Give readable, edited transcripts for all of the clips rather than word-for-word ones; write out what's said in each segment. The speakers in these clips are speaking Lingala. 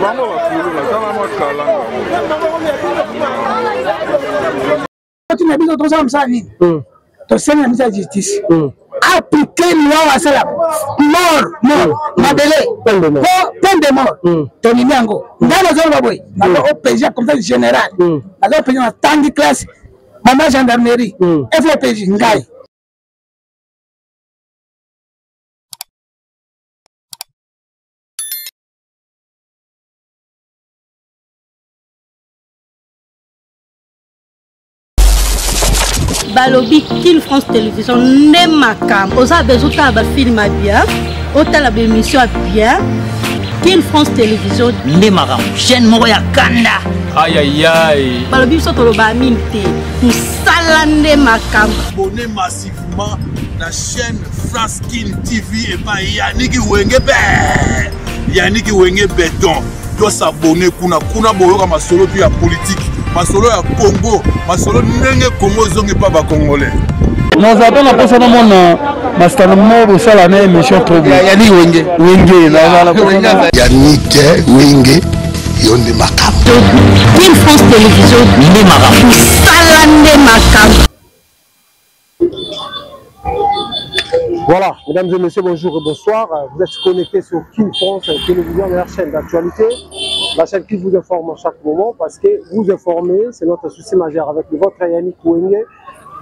Bango bakulu bazala mwa kalanga. Tina biso tozala mosala nini? Hmm. Tosengi na biso ya justice. Hmm. Appliquer loi asala mort mort hmm. mabele po peine de mort tondimi yango. Ngai nazoloba boye naza OPJ comme ça général naza OPJ natangi classe mama gendarmerie FOPJ ngai. Balobi Kin France Télévision nde makambo. Oza besoin otala ba film ya bien, otala ba émission ya bien. Kin France Télévision nde makambo, chaîne moko ya kanda. Aïe aïe aïe. Balobi biso toloba mingi te, mosala nde makambo. Abonnez massivement na chaîne France Kin TV epai Yannick Wenge be Yannick Wenge Beton. To s'abonner kuna kuna boyoka masolo tu ya politique, masolo ya Congo, masolo ndenge Congo ezongi pa ba Congolais. Naza pe na posa namona masitano moko bosala na émission trop bien. Yannick Wenge. Wenge naza na posa. Yannick Wenge yo nde makambo. Kin France Télévision nde makambo. Mosala nde makambo. Voilà, mesdames et messieurs, bonjour et bonsoir. Vous êtes connectés sur Kin France Télévision, meilleure chaîne d'actualité, la chaîne qui vous informe à chaque moment, parce que vous informer, c'est notre souci majeur avec le vôtre Yannick Wenge,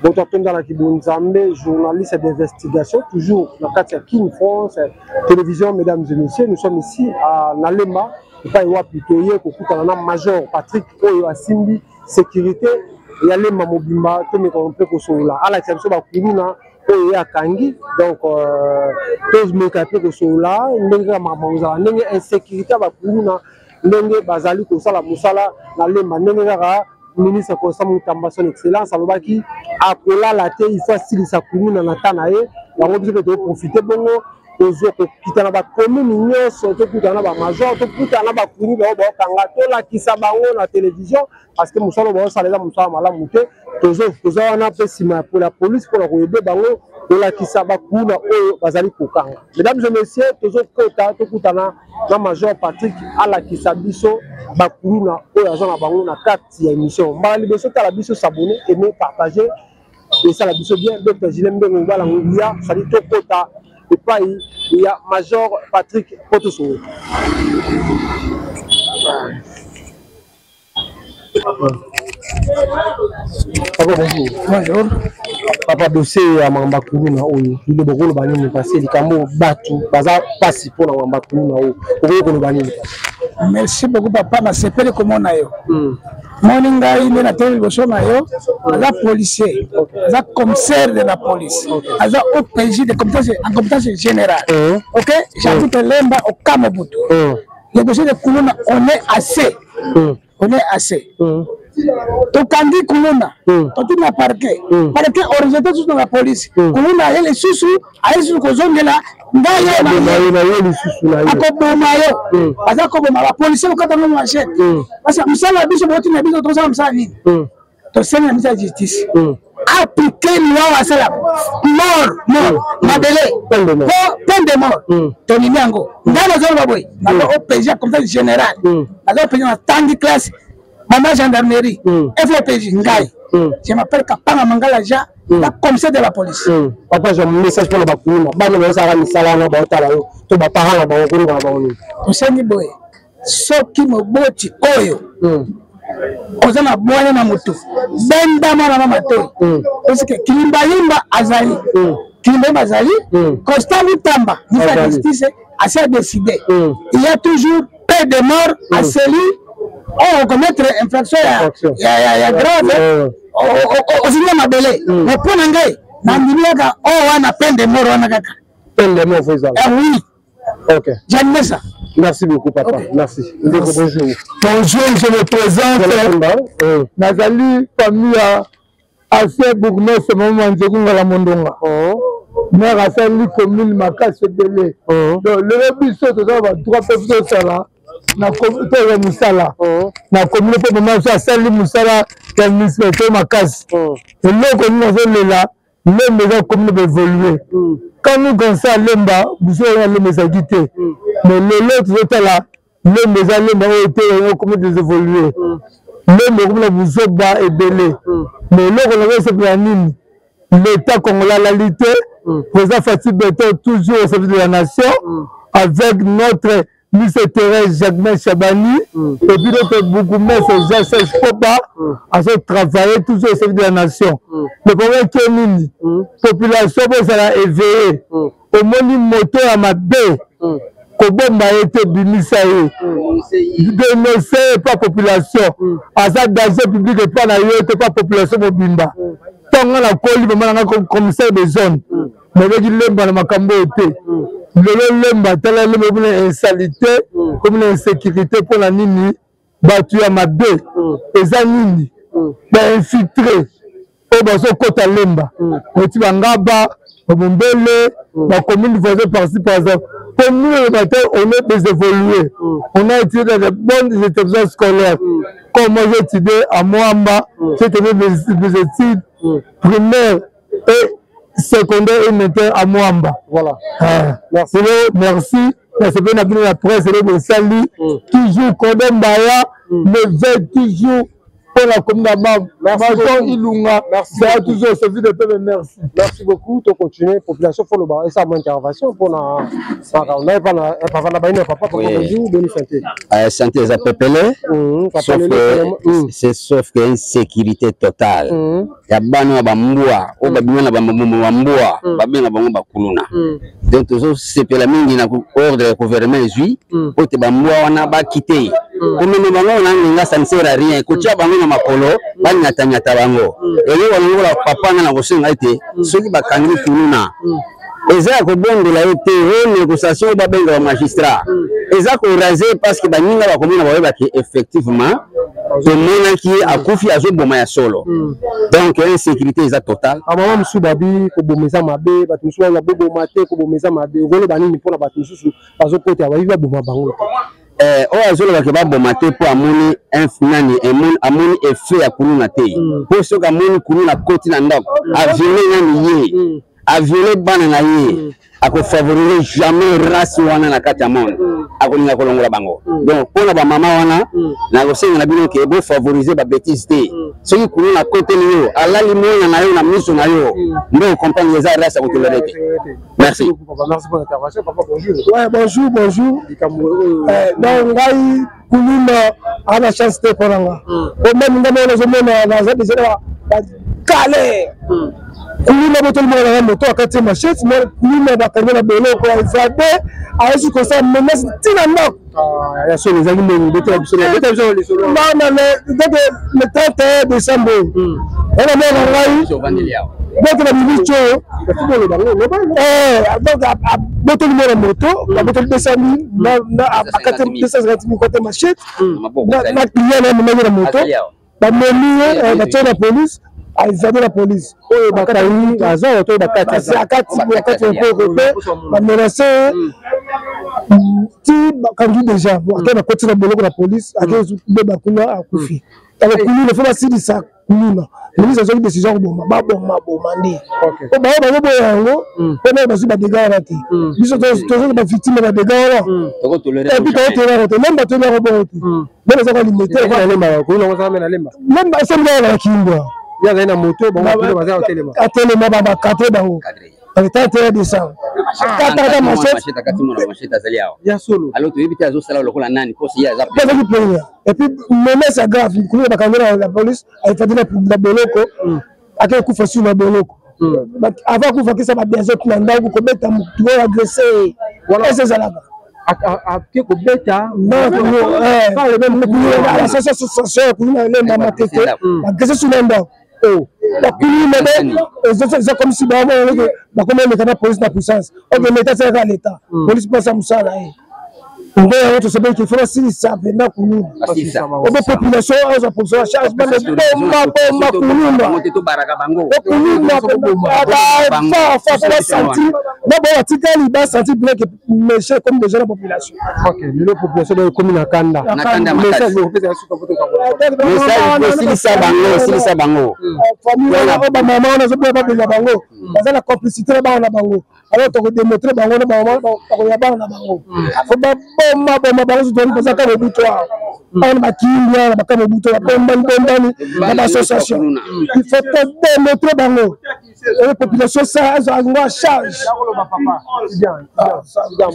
votre Tondala Kibunzambe, journaliste d'investigation, toujours dans le cadre de Kin France Télévision, mesdames et messieurs. Nous sommes ici à Nalemba, epai wapi toye kokutana na Major Patrick oyo asimbi sécurité ya Lemba mobimba, tomeka mpe kosolola, alakisa biso bakuluna oyo ye akangi. Donc tomeka mpe kosolola ndenge kaka makambo kozala, ndenge insécurité ya bakuluna, ndenge bazali kosala mosala na Lemba, ndenge kaka ministre Constant Mutamba son excellence alobaki akolala te, il faut asilisa kuluna na ta na ye. Yango biso mpe toprofite bongo kozwa kokita na bacommune nyonso, tokutana na bamajor, tokutana na bakulu bango baokanga, tolakisa bango na télévision, parce que mosala oyo baosala eza mosala malamu te. Toza wana mpe nsima ya la police mpona koyede bango kolakisa bakuluna oyo bazali kokanga. Mesdames et messieurs, tozokota tokutana na Major Patrick alakisa biso bakuluna oyo aza na bango na kati ya émission. Mbala liboso tala biso, s'abonner, aimer, partager, esala biso bien. Dr Julien Mbengo Ngwala Nguya, sali tokota epai ya Major Patrick Potosongo. Papa, bonjour. Bonjour. Papa, dossier ya Mamba Kuluna oyo, liloba okoloba nini? Parce que likambo bato baza pasi mpona Mamba Kuluna oyo, okoki koloba nini? Merci beaucoup papa, nasepeli komona yo. Moni ngai nde natelemi liboso na yo, aza policier, aza commissaire de la police, aza OPJ de compétence en compétence générale. Ok, j'habite Lemba au Kamobutu. Le dossier de Kuluna, on est assez. On est assez. Tokangi Kuluna, totuna parquet. Parquet origine susu na la police. Kuluna aye lisusu, aye lisusu kozongela ngai ye akoboma yo. Aza koboma ba policier kokata ngo machette. Parce que mosala na biso botina biso tozala mosala nini? Tosengi na biso ya justice. Appliquer loi asala mort mort mabele po peine de mort tondimi yango. Ngai nazoloba boye, naza OPJ comme ça général, naza OPJ natangi classe mama gendarmerie FOPJ ngai. Je m'appelle Kapanga Mangala Jean, la commissaire de la police. Papa, j'ai un message pour la bakuluna. Bana bazosala misala wana baotala yo to baparent na bango koloba na bango nini? Tosengi boye, soki moboti oyo oza na bwanya na motu, benda mwana na matoi, parce que Kilimbayimba azali, Kilimbayimba azali, Constant Mutamba ministre ya justice asi a décidé, il y a toujours paix de mort à celui oyo commettre infraction ya grave, ozinga mabele. Mais mpo na ngai nandimi kaka oyo wana peine de mort wana kaka. Peine de mort faut ezala. Oui. Ok. J'admets ça. Merci beaucoup, papa. Okay. Merci. Merci. Bonjour. Bonjour, je me présente. Nazali famille ya ancien bourgmestre Mama Nzeku Ngala Mondonga. Oh. Maire asali commune makasi ebele. Oh. Donc lelo biso toza ba droit mpe biso tosala na toza mosala oh. na commune mpe mama biso asali mosala ya municipalité makasi. Eloko nini azolela Lemba eza commune baévolue. Quand nous commençons à Lemba, biso oyo Lemba ezalaki te. Mais lelo tozotala Lemba eza Lemba oyo te yango commune des évolue. Lemba ekomi na buzoba ebele. Mais eloko nango esepela nini? L'État congolais alali te. Président Fatshi Béton toujours au service de la nation avec notre Monsieur Thérèse Jacquemain Chabani et puis notre bourgmestre Jean-Serge Popa a travaillé toujours au service de la nation. Le problème qui est nini? Population bozala éveillée. Omoni moto ya mabe kobomba ye te bimisa ye denonce epa population aza danger public epa na yo te epa population mobimba ntango nga nakoli mama na nga commissaire de zone nabeki lemba na makambo oyo te lelo lemba tala lemba ekomi na insalite ekomi na insécurité mpo na nini bato ya mabe eza nini bainfiltre oyo bazokota lemba oti bangaba bamombele bacommune voisin par-ci par-là pour nous le matin on est des évolués on a étudié dans de bonnes établissements scolaires comme moi j'ai étudié à Moamba j'ai terminé mes études primaires et secondaire et maintenant à Moamba. Voilà. Merci. Merci. Nasepeli na bino na presse eloko esali toujours Cordon Mbaya me veille toujours mpo na commune ya Bam. Major Ilunga sera toujours au service de peuple. Merci. Merci beaucoup. To continuer population faut loba esa mo intervention mpo na na epa na papa na bayina papa papa bonjour bonne santé. Santé eza pepele. Sauf que c'est sauf que insécurité totale. Ya bana ya bambwa oyo babima na bambuma bambwa babenga bango bakuluna. Donc tozosepela mingi na ordre ya gouvernement ezwi po te bambwa wana bakite komema bango na ngenga, ça ne sert à rien kotia bango na makolo banyatanyata bango. Eloko longola papa nga na kosenga ete soki bakangi kuluna eza ya kobondela ye te, oyo négociation oyo babenga ba magistrat eza koraser, parce que baninga bakomona bayebaki effectivement tomonaki akufi azoboma ya solo. Donc insécurité eza totale. Bamama mosusu babi koboma eza mabe, bato mosusu baza boboma te, koboma eza mabe. Okoloba nini mpona bato mosusu bazokota bayebi baboma bango te? Oyo azolobaka baboma te mpo amoni nani, amoni effet ya kuluna te, mpo soki amoni kuluna akoti na ndako aviole nani ye, aviole bana na ye, akofavorize jamais race wana na kati ya monde, akolinga kolongola bango. Donc mpona bamama wana nakosenga na bino ke bofavorize babêtises te. Soki kuluna akoteli yo, alali mwana na yo na miso na yo, nde ocomprendre eza race ya kotolérer te. Merci. Merci pour l'intervention, papa. Bonjour. Ouais, bonjour, bonjour. Donc ngai kuluna ana chance te mpo na nga. Po même nga moko nazomona naza déjà bakale. Kuluna botoli moko nanga moto akati machete, kuluna bakangi na boloko ya évadé, ayesi kosala menace ntina ndako. Ya solo ezali ndenge botela biso botela biso lisolo. Bana donc le 31 décembre wana mwana ngai boto na minute oyo donc abotoli mwana moto, babotoli 200 000, akati 250 000 kote machete na client na amemaki na moto, bamemi ye, batie na police, aévadé na police. Oyo bakangi aza to bakati? Akati akati mpoko mpe bamenace ti bakangi déjà, ake bakoti na boloko na police, ake beba kuna akufi. Alors kuluna fo basilisa kuluna, ministre azwaki décision koboma, baboma boma nde po bango bazoboya yango mpo nayo bazwi badégâts wana te. Biso toza bavictime ya badégâts wana et puis tokotoleraka te, même bato eloko bongo te, même eza kolimete Lemba. Esembi kaka na kimbwa. Ye azali na moto, bango baza kotelema. Atelema, bakate bango le 31 décembre, katakata machete. Ya solo. Alors toyebi te azosala lokola nani mposi ye aza azaki première et puis menace ya grave. Kuna bakangi na la police, aifandi na boloko, ake kufa sur na boloko. Avant kufa kisa babiazo na ndako kobeta motu oyo agressé ese ezalaka. Ake kobeta. Association kuna lemba matete agressé sur na ndako bakuluna eza comme si baomonake bakoma eleka na police na puissance. Ok, l'état asalaka l'état, police mpasa mosala ye. Nde yango tosepeli ke fo basilisa mpenza kuluna obo population azwa population charge bana boma boma kuluna okuluna fa fo basanti na bo batikali basanti bien ke méchant comme déjà la population. Lelo population ekomi na kanda. Message osilisa bango, osilisa bango. Famille wana oyo bamama wana azoboya babenga bango, baza na complicité na bana na bango. Alors tokodemontre bango na bango bakoya bana na bango, fo baboma boma bango. Soki toyali baza kaka mobutu awa awa na bakimbi awa na baka mobutu, babombani bombani na baassociation. Il faut todemontre bango oyo population sa azwa yango en charge.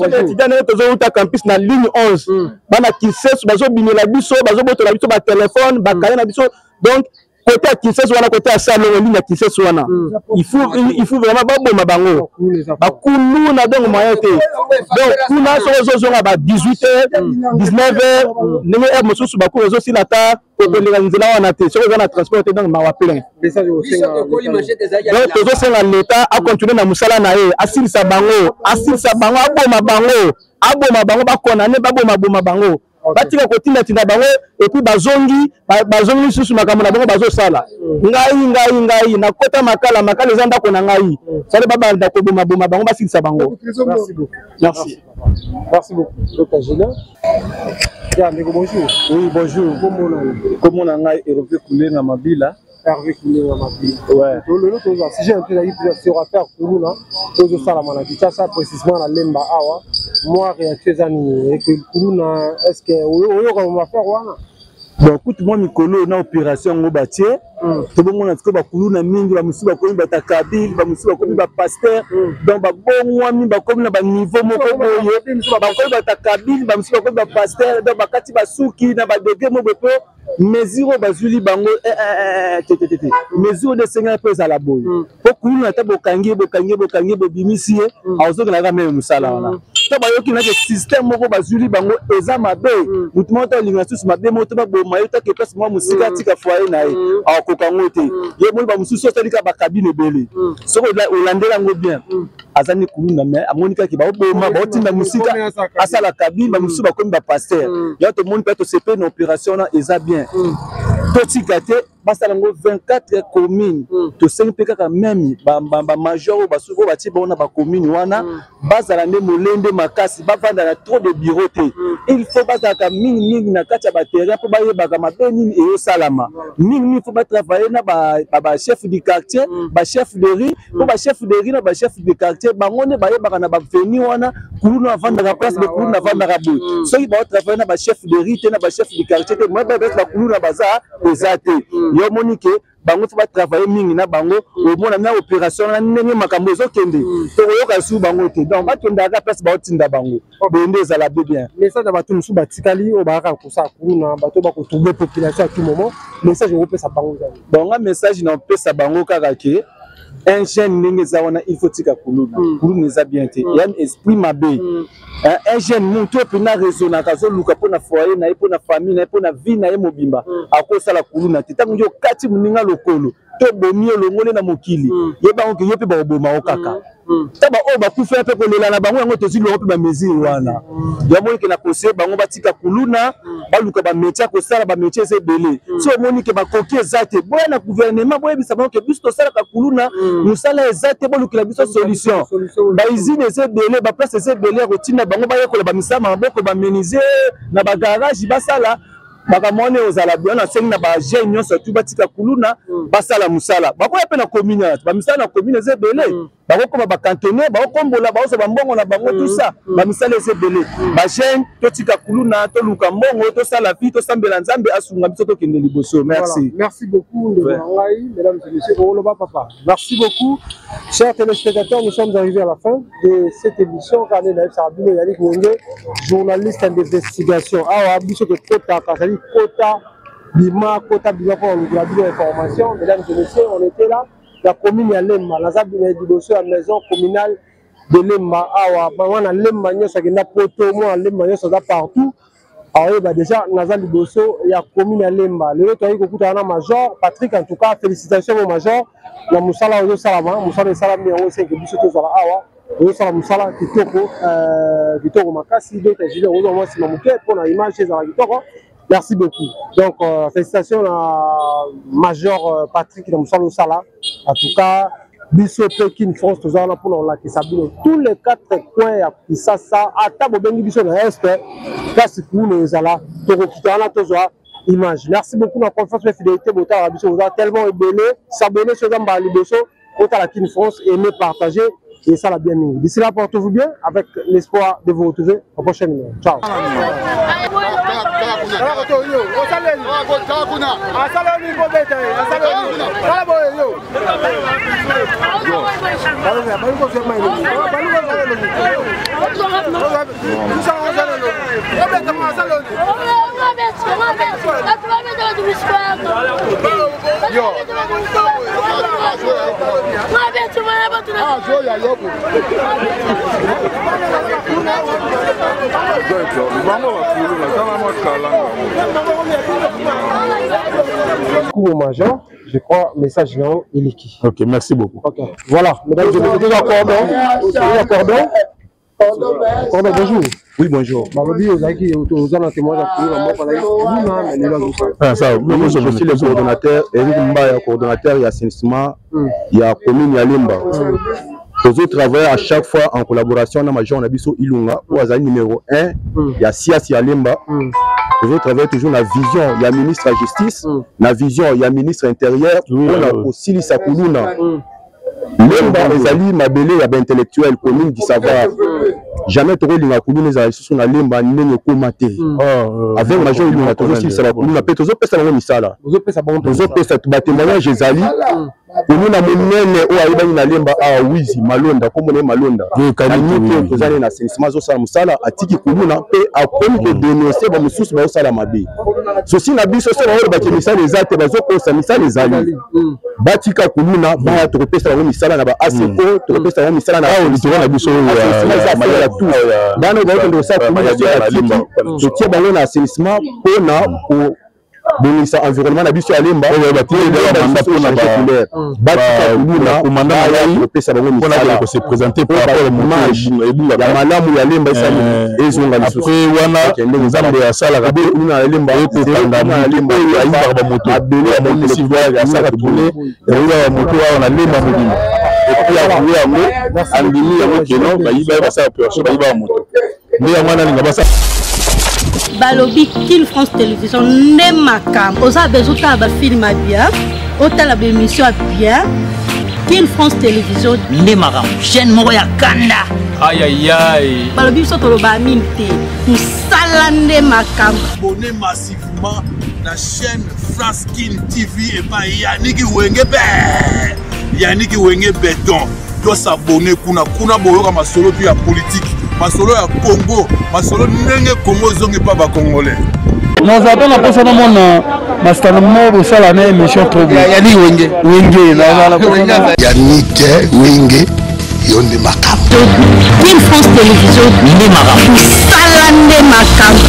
Étudiant ndenge tozowuta campus na ligne 11, bana Kisesu bazobimela biso, bazobotola biso batelefone, bakaye na biso. Donc côté ya Kisesu wana, côté ya Salongo, ligne ya Kisesu wana, il faut vraiment baboma bango, bakuluna. Donc moyen te. Donc kuna soki ozozonga ba 18 heures, 19 heures, ndenge heure mosusu bakulu ezosila ta kokoleka nzela wana te soki oza na transport te. Donc mawa plein. Donc tozosenga l'État acontinue na mosala na ye, asilisa bango, asilisa bango, aboma bango, aboma bango, bakonane, babomaboma bango, batika kotindatinda bango. Et puis bazongi, bazongi lisusu makambo na bango bazosala. Ngai, ngai, ngai nakota Makala. Makala eza ndako na ngai. Sale babanda kobomaboma bango, basilisa bango. Merci. Merci beaucoup, Dr Julien. Ya ndeko, bonjour. Oui, bonjour. Kombo na ngai Hervé Kulenga Mabila. Hervé Kulenga Mabila. Ouais. Lelo tozwa sujet mpe ezali sur affaire kuluna tozosalama na Kinshasa, précisément na Lemba awa. Mwa réaction eza nini? Kuluna, est ce que oyoka ma affaire wana? Bon, kutu mwa mikolo na opération yango batie, tobongona sikoyo bakuluna mingi. Bamosusu bakomi batakabile, bamosusu bakomi bapaster. Donc babongwami, bakomi na baniveau moko boye, bakomi batakabile, bamosusu bakomi bapaster. Donc bakati basuki na badegré moko boye, mpo mesure oyo bazwili bango tetetete, mesure oyo esengeli mpo ezala boye, mpo kuluna ata bokangi ye, bokangi ye, bokangi ye, bobimisi ye, azokelaka meme mosala wana. To bayoki nake système moko bazwili bango eza mabe. Motu moko to alinga susu mabe moko to baboma ye, toke place mwa mosika, atika foyer na ye, akoka yango te. Ye moni bamosusu osali kaka bakabine ebele. Soki olandeli yango bien, aza ni kuluna, mais amoni kaka baoboma, baotinda mosika, asala cabine. Bamosusu bakomi bapaster. Ya tomoni mpe tosepeli na opération wana, eza bien. Totika te, basala yango 24 commune. Tosengi mpe kaka même bamajor oyo basuki oyo batie bango na bacommune wana, bazala nde molende makasi, bavanda na trop de bureau te. Il faut bazalaka mingimingi na kati ya baterrain mpo bayebaka mabe nini eyosalama mingimingi. Faut batravaille na bachef du quartier, bachef de rue, mpo bachef de rue na bachef de quartier, bango nde bayebaka na baveni wana kuluna avandaka place de kuluna avandaka boye. Soki baotravaille na bachef de rue te, na bachef du quartier te, moyeba bakuluna baza eza te. Yo omoni ke bango faut batravaille mingi na bango. Omona na opération wana ndenge makambo ezokende, tokoyoka su bango te. Donc bakendaka place baotinda bango boye nde ezala be bien. Message na bato mosusu batikali oyo bayaka kosala kuluna, bato bakotrouble population à tout moment, message okopesa bango ezali? Bon, nga message na opesa bango kaka ke un jeune ndenge eza wana, il faut tika kuluna. Kuluna eza bien te, ya esprit mabe. Un jeune, motu oyo mpena raisonnaka, azoluka mpo na foyer na ye, mpo na famille na ye, mpo na vie na ye mobimba, akosala kuluna te. Ntango yo okati moninga lokolo to bomi, olongoli na mokili, yebango ke yo mpe bakoboma yo kaka. Ta baoyo bakufela mpe kolela na bango yango, tozwi longo mpe bamesure wana. Yamoni ke na conseille bango batika kuluna, baluka bamétier ya kosala. Bamétier eza ebele. So omoni ke bakoki eza te, boya na gouvernement, boyebisa bango ke biso tosalaka kuluna, mosala eza te, bolukela biso solution. Bausine eza ebele, baplace eza ebele ya kotinda bango bayekola bamisala maboko, bamenuisier na bagarage, basala makambo wana ozala bien. Nasengi na bajeune nyonso tu batika kuluna, basala mosala. Bakoya mpe na commune wana, bamisala na commune eza ebele. Bakokoma bacantonnier, bakokombola, bakozwa bambongo na bango, tout ça. Bamisala eza ebele. Bajeune, totika kuluna, toluka mbongo, tosala vie, tosambela Nzambe asunga biso, tokende liboso. Merci. Voilà. Merci beaucoup, ndeko na ngai, mesdames et messieurs. Oloba papa. Merci beaucoup. Chers téléspectateurs, nous sommes arrivés à la fin de cette émission. Kane na Sabino Yannick Wenge, journaliste d'investigation. Awa biso to kota kasali kota bima kota bima pour la bino information. Mesdames et messieurs, on était là la commune ya Lemba. Naza liboso ya maison communale de Lemba awa. Mwana Lemba nyonso akenda poto, mwana Lemba nyonso aza partout aoyeba déjà naza liboso ya commune ya Lemba. Lelo toyaki kokutana na major Patrick. En tout cas, félicitations mo major na mosala oyo ozosalama, mosala esalami yango esenke biso tozala awa. Ozosala mosala kitoko, kitoko makasi. Donc Julien, ozwa mwa nsima moke mpona image ezala kitoko. Merci beaucoup. Donc félicitations à Major Patrick na mosala osala. En tout cas, biso mpe Kin France toza wana mpona kolakisa bino tous les quatre coins ya Kisasa, ata bobengi biso na est, place kuna ezala, tokokita wana tozwa image. Merci beaucoup na confiance mpe fidélité botalaka biso, boza tellement ebele. S'abonner soki eza mbala liboso otala Kin France, aimer, partager et ça l'a bien mis. D'ici là, portez-vous bien avec l'espoir de vous retrouver au prochain numéro. Ciao. Coup au major, je crois, message là, il est qui. Ok, merci beaucoup. Ok, voilà, mesdames et messieurs, déjà cordon, cordon. Cordon, bonjour. Oui, bonjour. Balobi ozalaki oza na témoignage ya kuluna moko azalaki kuluna mais lelo azosala. Ah, ça, moi je suis le coordonnateur Eric Mbaya, coordonnateur ya assainissement ya commune ya Lemba. Tozo travailler à chaque fois en collaboration na major na biso Ilunga oyo azali numéro 1 ya siasi ya Lemba. Tozo travailler toujours na vision ya ministre ya justice, na vision ya ministre intérieur mpona kosilisa kuluna. Lemba ezali mabele ya baintellectuel, commune du savoir. Jamais tokolinga kuluna ezala lisusu na Lemba ndenge ekóma te. Avec major Ilunga tozosilisa bakuluna mpe tozopesa bango misala, tozopesa batémoignage. Ezali kuluna monene oyo ayebani na Lemba awa, Wizi Malonda, kombo na ye Malonda. Na minute oyo toza ne na assainissement, azosala mosala, atiki kuluna mpe akomi kodénoncer bamosusu bazosala mabe. Sosi na biso so baoyo bake misala eza te, bazokosa. Misala ezali, batika kuluna, baya, tokopesa bango misala na ba ACO, tokopesa bango misala na littoral na biso. Mayala tout bana oyo baokende kosala kuluna, so batiki, totie bango na assainissement mpona kobongisa environnement na biso ya Lemba. Batika kuluna, baya, kopesa bango misala, kose présenter par rapport image ya malamu ya Lemba esali ezonga lisusu. Wana Nzambe asalaka kuluna ya Lemba, ekokanga moto oyo ayibaka bamoto, amonisi voyage, asaka tourne, ayibaka bamoto awa na Lemba mobimba, et puis avoué yango, andimi yango keno bayiba ye, basala opération, bayibaka moto. Nde yango wana alinga basala. Balobi Kin France Télévision nde makambo. Oza besoin otala bafilm ya bien, otala baémission ya bien, Kin France Télévision nde makambo, chaîne moko ya kanda. Ayayay. Balobi biso toloba mingi te, mosala nde makambo. Abonnez massivement na chaîne France Kin TV epai Yaniki Wenge be, Yaniki Wenge Beton. Tos'abonner kuna, kuna boyoka masolo tu ya politike, masolo ya Congo, masolo ndenge Congo ezongi mpa bacongolais. Naza mpe na mposa namona masitano moko bosala na émission trop. Yani Wenge. Wenge. Yanike Wenge, yo nde makambo. Kin France Télévision nde makambo. Mosala nde makambo.